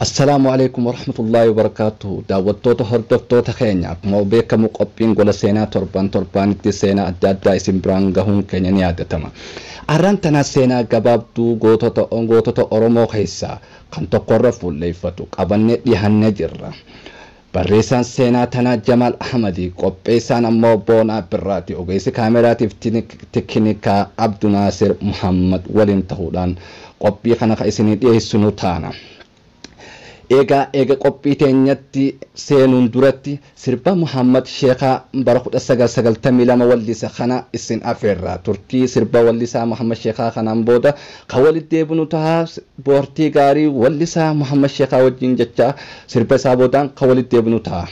Assalaamu alaikum warahmatullaahi wabarakaatuhu. Daawwattoota hordoftoota keenya, akkuma beekamu qophiin gola seenaa torban torbaanitti seenaa adda addaa isin biraan gahuun keenya ni yaadatama. Arraan tana seenaa gabaabduu gootota Oromoo keessaa kan tokkorra fuulleeffatu qabannee dhihannee jirra. Barreessaan seenaa tanaa Jamaal Ahmadi, qopheessaan ammoo Boonaa Birraati, ogeessi kaameraatiif teknikaa Abdunaasir Muhammad waliin ta'uudhaan qophii kana kan isinii dhiyeessinu taana. Egaa eega qophii teenyatti seenuun duratti sirba Muhammad Sheekaa bara 1992 wallisa kana isin afeerra. Turtii sirba wallisaa Muhammad Sheekaa kanaan booda kan walitti deebinu tahaa. Boortii gaarii wallisaa Muhammad Sheekaa wajjin jecha sirba isaa boodaan kan walitti deebinu taha.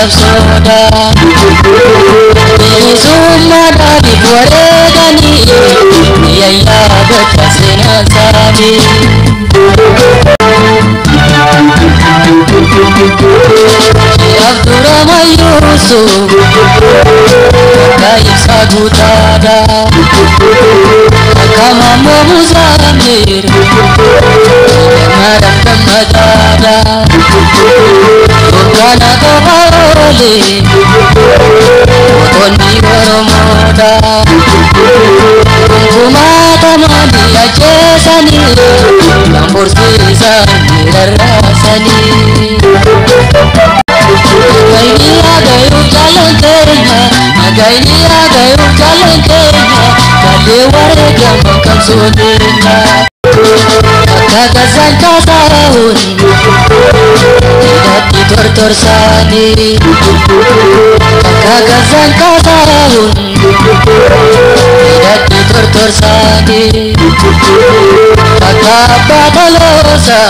Soda bilisummaa dhaabif wareeganii biyya yaadata seenaa isaanii. Abdurrahman Yusuf akka ibsaa guutaadha, akka Maammoo Muzammir nama gammadaadha. Hoggana qofa oole gootonni Oromoodha. Gonkumaatamaan ajjeesanii kan bursiisan ni rarraasanii. Nagayni agayuu jaalan keenya, nagayni agayuu jaalan keenya, kallee wareegama qabsoo keenya. Akka gasaan kaasaa'uun hidhatti tortorsaanii. Akka gasaan kaasaa'uun hidhatti tortorsaanii. Akka abbaa toloosaa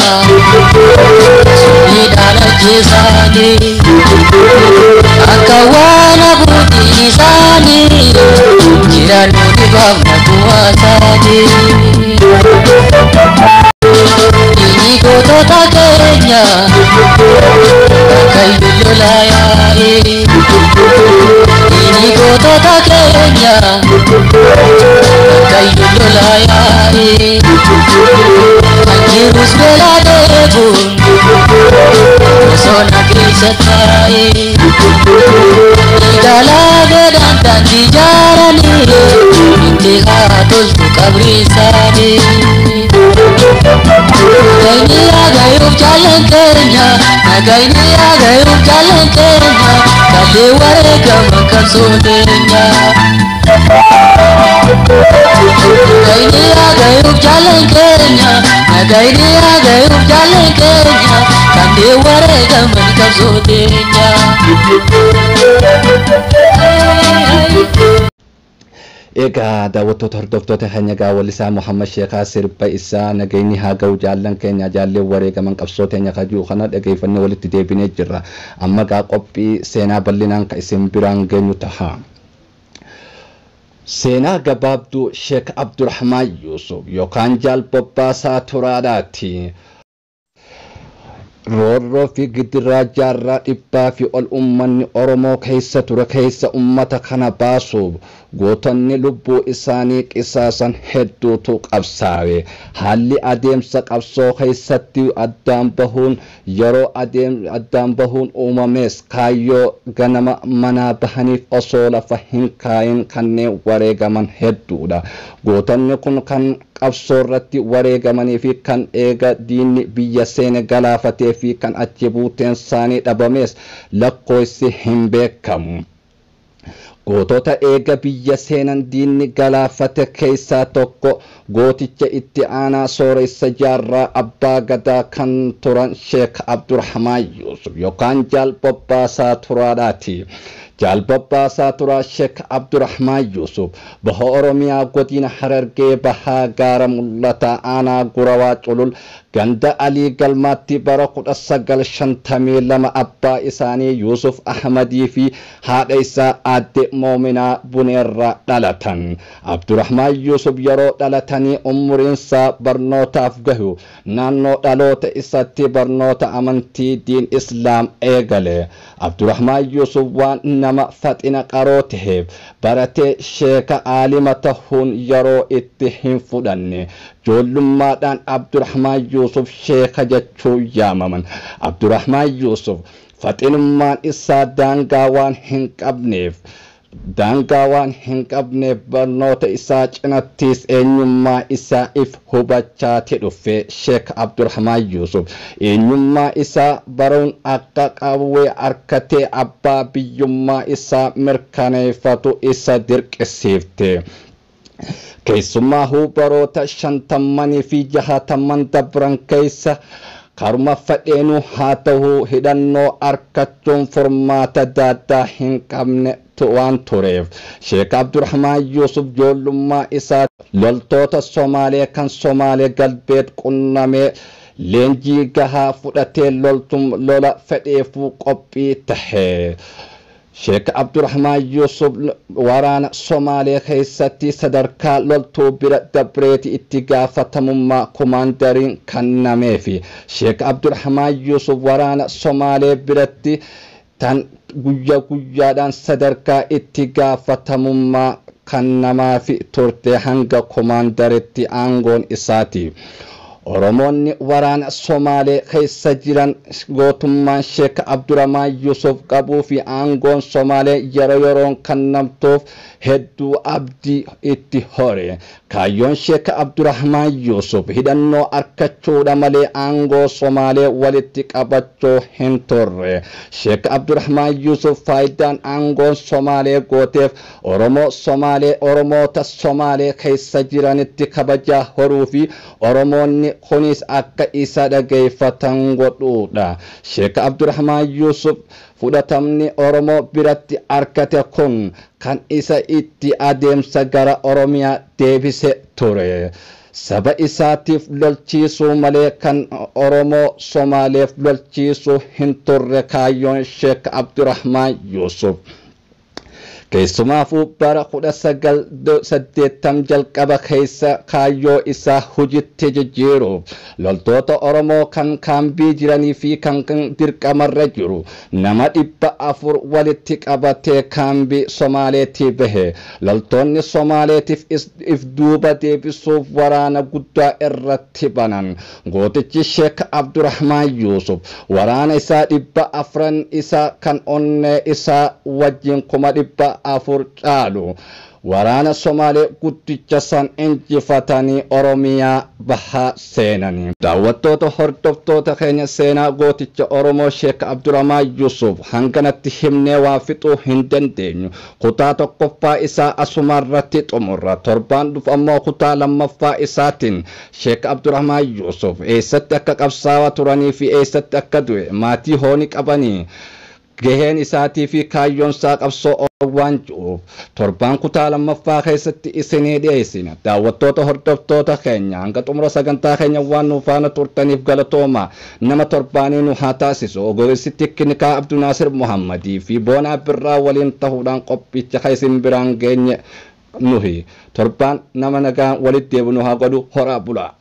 summiidhaan ajjeesaanii. Akka waan abuutiin isaanii jiraan nuti baafna bu'aa isaanii. Inni gootota keenya bakka iyyuu lolaa yaa'e. Inni gootota keenya bakka iyyuu lolaa yaa'e. Kan jirus beelaa deebuun bosona keessa taa'e. Ilaalaa fedhan daandii ijaaranii itti haa toltu qabri isaanii. Nagayni agayuuf jaalan keenya, nagayni agayuuf jaalan keenya, kallee wareegama qabsoo keenya. Nagayni agayuuf jaalan keenya, nagayni agayuuf jaalan keenya, kallee wareegama qabsoo keenya. Egaa daawwattoota hordoftoota keenya, egaa wallisaa Muhammad Sheekaa sirba isaa nagayni haa ga'u jaallan keenya jaalleen wareegaman qabsoo teenya kajuu kana dhageeffannee walitti deebinee jirra. Amma gaa qophii seenaa bal'inaan kan isin biraan geenyu taha. Seenaa gabaabduu Sheek Abdurrahmaan Yusuf yookaan Jaal Bobbaasaa Turaadhaati. Roorroo fi gidiraa jaarraa dhibbaa fi ol uummanni Oromoo keessa ture keessa uummata kana baasuuf gootonni lubbuu isaanii qisaasan hedduutu qabsaa'e. Haalli adeemsa qabsoo keessatti addaan bahuun yeroo addaan bahuun uumames kaayyoo ganama manaa bahaniif osoo lafa hin kaayin kanneen wareegaman hedduudha. Gootonni kun kan qabsoo irratti wareegamanii fi kan eega diinni biyya seene galaafatee fi kan achi buuteen isaanii dhabames lakkoofsi hin beekamu. Gootota eega biyya seenan diinni galaafate keessaa tokko gooticha itti aanaa sooressa jaarraa abbaa gadaa kan turan Sheek Abdurrahmaan Yuusuf yookaan Jaal Bobbaasaa Turaadhaati. Jaal Bobbaasaa Turaa Sheek Abdurrahmaan Yuusuf baha Oromiyaa godina Harargee bahaa gaara mul'ataa aanaa Gurawaa Culul ganda Alii Galmaatti bara 1952 abbaa isaanii Yuusuf Ahmadii fi haadha isaa aadde Moominaa Buneerraa dhalatan. Abdurrahmaan Yuusuf yeroo dhalatanii umuriinsaa barnootaaf gahu naannoo dhaloota isaatti barnoota amantii diin Islaam eegale. Abdurrahmaan Yuusuf waan nama faxina qaroo taheef baratee sheeka aalima tahuun yeroo itti hin fudhanne. Ijoollummaadhaan Abdurrahmaan Yuusuf sheeka jechuun yaamaman. Abdurrahmaan Yuusuf faxinummaan isaa daangaa waan hin qabneef barnoota isaa cinattis eenyummaa isaa if hubachaati dhufe. Sheek Abdurrahmaan Yuusuf eenyummaa isaa baruun akka qawwee harkatee abbaa biyyummaa isaa mirkaneeffatu isa dirqisiifte. Keessumaa baroota 50 fi 60 dabran keessa karuma fadheenuu haa ta'u hidhannoo argachuun furmaata daaddaa hin qabne waan tureef Sheek Abdurrahmaan Yuusuf ijoollummaa isaa loltoota Somaalee kan Somaalee galbeet qunnamee leenjii gahaa fudhatee lola fedheefuu qophii tahe. Sheek Abdurrahmaan Yuusuf waraana Somaalee keessatti sadarkaa loltuu bira dabreeti itti gaafatamummaa kumaandariin kennameefi. Sheek Abdurrahmaan Yuusuf waraana Somaalee biratti tan guyyaa guyyaadhaan sadarkaa itti gaafatamummaa kennamaafi turte hanga kumaandaritti aangoon isaati. Oromoonni waraana Somaalee keessa jiran gootummaan Sheek Abdurrahmaan Yuusuf qabuu fi aangoon Somaalee yeroo yeroon kennamtuuf hedduu abdii itti hore. Kaayyoon Sheek Abdurrahmaan Yuusuf hidhannoo argachuudha malee aangoo Somaalee walitti qabachuu hin turre. Sheek Abdurrahmaan Yuusuf faayidaan aangoon Somaalee gooteef Oromoota Somaalee keessa jiranitti kabajaa horuu fi Oromoonni kunis akka isa dhageeffatan godhuudha. Sheek Abdurrahmaan Yuusuf fudhatamni Oromoo biratti argate kun kan isa itti adeemsa gara Oromiyaa deebise ture. Saba isaatiif lolchiisuu malee kan Oromoo Somaaleef lolchiisuu hin turre kaayyoon Sheek Abdurrahmaan Yuusuf. Keessumaafuu bara 1980 jalqaba keessa kaayyoo isaa hojiitti jijjiiruuf loltoota Oromoo kan kaambii jiranii fi kan dirqamarra jiru nama 400 walitti qabatee kaambii Somaaleetii bahe. Loltoonni Somaaleetiif if duuba deebisuuf waraana guddaa irratti banan. Gootichi Sheek Abdurrahmaan Yuusuf waraana isaa 400 isaa kan onnee isaa wajjin 400,000 caalu waraana Somaalee guddicha san injifatanii Oromiyaa bahaa seenanii. Daawwattoota hordoftoota keenya seenaa gooticha Oromoo Sheek Abdurrahmaan Yuusuf hanganatti himnee waa fixuu hin dandeenyu. Kutaa tokkoffaa isaa asumarratti xumurra. Torbaan dhufu ammoo kutaa lammaffaa isaatiin Sheek Abdurrahmaan Yuusuf eessatti akka qabsaawaa turanii fi eessatti akka du'e maatii hooni qabanii gaheen isaatii fi kaayyoon isaa qabsoo waan jiruuf torbaan kutaa lammaffaa keessatti isinii dhiyeessina. Daawwattoota hordoftoota keenya hanga xumura sagantaa keenya waan nu faana turtaniif galatooma. Nama torbaanii nu haa taasisu. Ogeessi teknikaa Abdunaasir Muhammadii fi Boonaa Birraa waliin ta'uudhaan qophicha kan isin biraan geenye nuhi. Torbaan nama nagaan walitti deebinu haa godhu. Horaa bulaa.